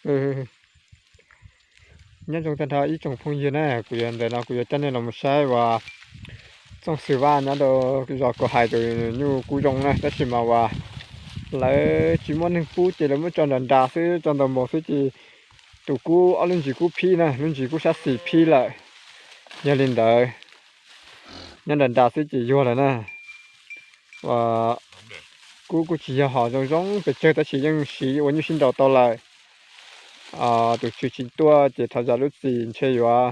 Nyob zoo tag nrho ib tsoom phooj ywg na, kuv yuav ntawm no kuv yuav coj nej los mus saib uas Txooj Xwm Vaj nyob rau zos Kaus Hais tus nyuj kub zoo na, tab sis mas uas lawv tsis muaj neeg pub ces lawv muab tso nram nras xwb, tso ntaus maus xwb ces tus kub ob lub ntsis kub phib na, lub ntsis kub sab xis phib lawm. Yog li ntawd, nyob nram nras xwb ces yuag lawm na. Kub kuj tsis yog hom zoo zoo pes tsawg tab sis yeej siv ua nyuj sib nraus tau lawm. Tus tswv tsis tuaj ces thov zam lub txim ntshe yuav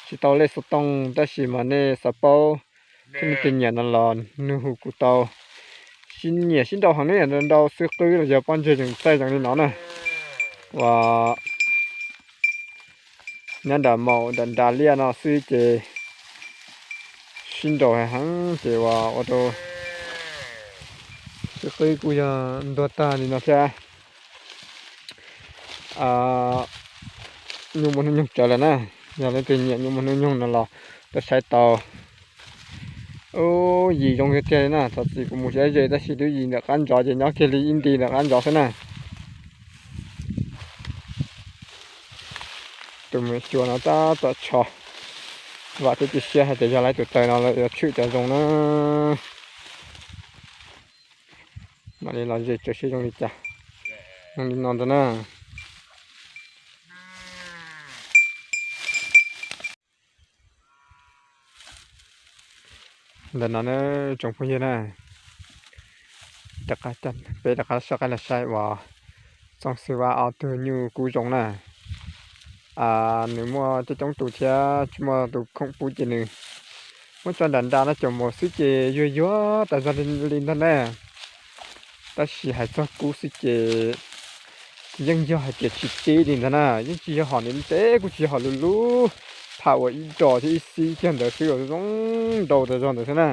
tsis tau lej xov tooj, tab sis mas nej xav paub thiab nej tus nyiam no los nug hu kuv tau. Sib nyiam sib nraus heev ne, nrau xwb qwb los yog pob ntseg yees txaij zoo li no na. Uas nyob nram maum nram nras liaj no xwb ces sib nraus heev ces uas ua rau xwb qwb kuj yog ntuag tag li no thiab. Nyuj muaj hnub nyoog tsawv lawm na. Yog leej twg nyiam nyuj muaj hnub nyoog no los tuaj saib tau. Ub, yim zoo tiag tiag li na, thov txim kuv mus siab ze tab sis lub yim ntawm qab ntsov ces nyob kiag li ib nti ntawm qab ntsov xwb na. Tus me xyuas no tab tom tsho, vam thiab cia siab hais tias yog lawv tus taws no lawv yuav tshwm cov zoo na. Mam li los ze tso seb zoo li cas. Zoo li no ntag na. Ntawm no na tsoom phooj ywg na, peb rov qab soj qab los saib uas Txooj Xwm Vaj ob tug nyuj kub zoo na. Nws muaj coob coob tus thiab tsis muaj tus khoom pub ces nws muab tso nram nras no caum mus xwb ces yuag yuag tas zog li ntag na. Tab sis hais txog kub xwb ces yeej yog hais tias tsis tib li ntag na, yeej tsis yog hom ntev ntev kuj tsis yog hom luv luv, tham uas ib dos thiab ib xib kiag ntawd xwb, zoo nraus tas zog ntawd xwb na.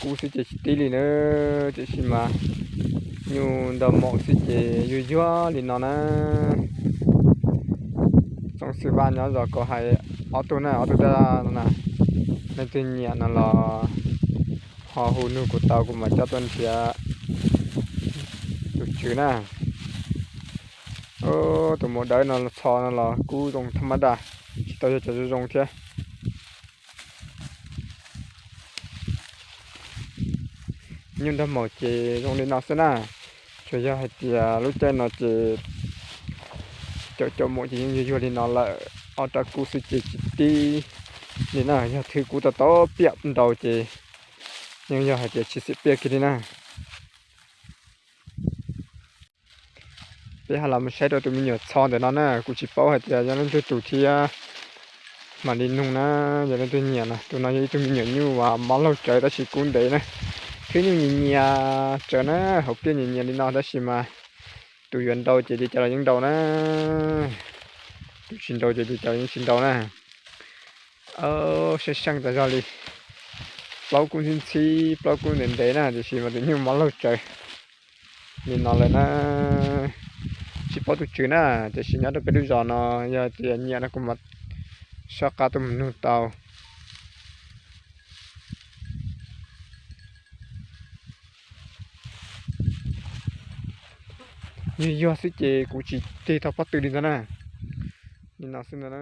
Kub xwb ces tsis tib li na, tiam sis mas nyuj ntau maum xwb ces yuag yuag li no na. Txooj Xwm Vaj nyob zos Kaus Hais ob tug na, ob tug dab no na. Leej twg nyiam no los ho hu nug kuv tau kuv mam coj tuaj nrhiav tus tswv na. Tus maum dawb no txho no los kub zoo thaj mab daj, tsis tau yog cov zoo zoo thiab. Nyuj nrog maum ces zoo li no xwb na. Tsuas yog hais tias lub caij no ces caum caum maum ces yeej yuag yuag li no lawm, ob rab kub xwb ces tsis tib li na. Yog thwv kub tau tau piam nraus ces yeej yog hais tias tsis xim piaj kiag li na. Peb ho los mus saib rau tus me nyuam txho ntawm no na, kuv tsis paub hais tias yog leej twg tus thiab mam li nug na. Yog leej twg nyiam no, tus no yog ib tug me nyuam nyuj uas mob laug tsawv tab sis kub ntev na. Khwb nyuj nyias nyias tsawv na, hauv pliaj nyias nyias li no tab sis mas tus yuav nraus ces li cas los yeej nraus na, tus tsis nraus ces li cas los yeej tsis nraus na. Seej seej tas zog li, plaub kub ntxhib ntxhib, plaub kub ntev ntev na, tiam sis mas tus nyuj mob laug tsawv li no lawm na. Tsis paub tus tswv na, tiam sis nyob rau peb lub zos no yog tias nyiam no kuv mam soj qab tuaj mus nug tau. Yog yog xwb ces kuv tsis tig tau pob tw li ntag na. Li no xwb ntag na.